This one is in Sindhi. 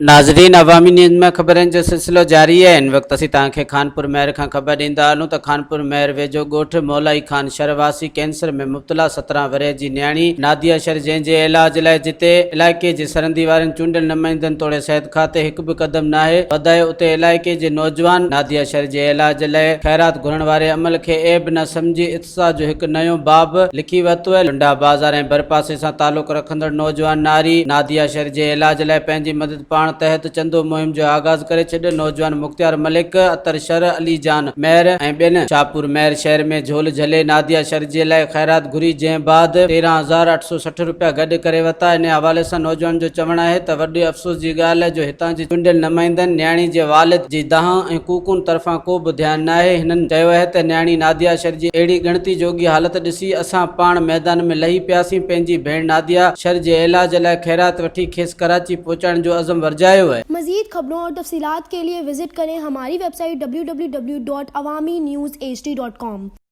ناظرين عوامي نيوز ۾ خبرن جو سلسلو جاري آهي هن وقت اسين توهان کي خانپور مهر کان خبر ڏيندا هلون ته خانپور مهر ويجهو ڳوٺ مولائي خان شھر واسي ڪينسر ۾ مبتلا 17 ورهيه جي نياڻي ناديه شھر جنهن جي علاج لاء جتي علائقي جي سرندي وارن چونڊيل نمائندن توڙي صحت کاتي هڪ به قدم ناهي وڌايو اتي علائقي جي نوجوان ناديه شھر جي علاج لاء خيرات گهرڻ واري عمل کي عيب نه سمجهي اتساهه جو هڪ نيون باب لکي ورتو آهي. لنڊا بازار ۽ ڀرپاسي سان تعلق رکندڙ نوجوان ناري ناديه شر جي علاج لاء پنهنجي مدد پاڻ تحت چندو مهم جو آغاز ڪري ڇڏيو. نوجوان مختيار ملڪ، عطر شر، علي جان مهر ۽ ٻين شاهپور مهر شهر ۾ جهول جهلي ناديه شر جي لاء خيرات گهري جنهن بعد 13860 رپيا گڏ ڪري ورتا. انهي حوالي سان نوجوان جو چوڻ آهي ته وڏي افسوس جي ڳالهه جو هتان جي چونڊيل نمائندن نياڻي جي والد جي دانهن ۽ ڪوڪن طرفان ڪو به ڌيان ناهي. هنن چيو اهي ته نياڻي ناديه شر جي اهڙي ڳڻتي جوڳي حالت ڏسي اسان پاڻ ميدان ۾ لهي پياسين پنهنجي ڀيڻ ناديه شر جي علاج لاء خيرات وٺي کيس ڪراچي پهچائڻ جو عزم ورجايو اهي. مزيد خبرون اور تفصيلات ڪي ليي وزٽ ڪرين هماري web site www.awamiNewsHD.com.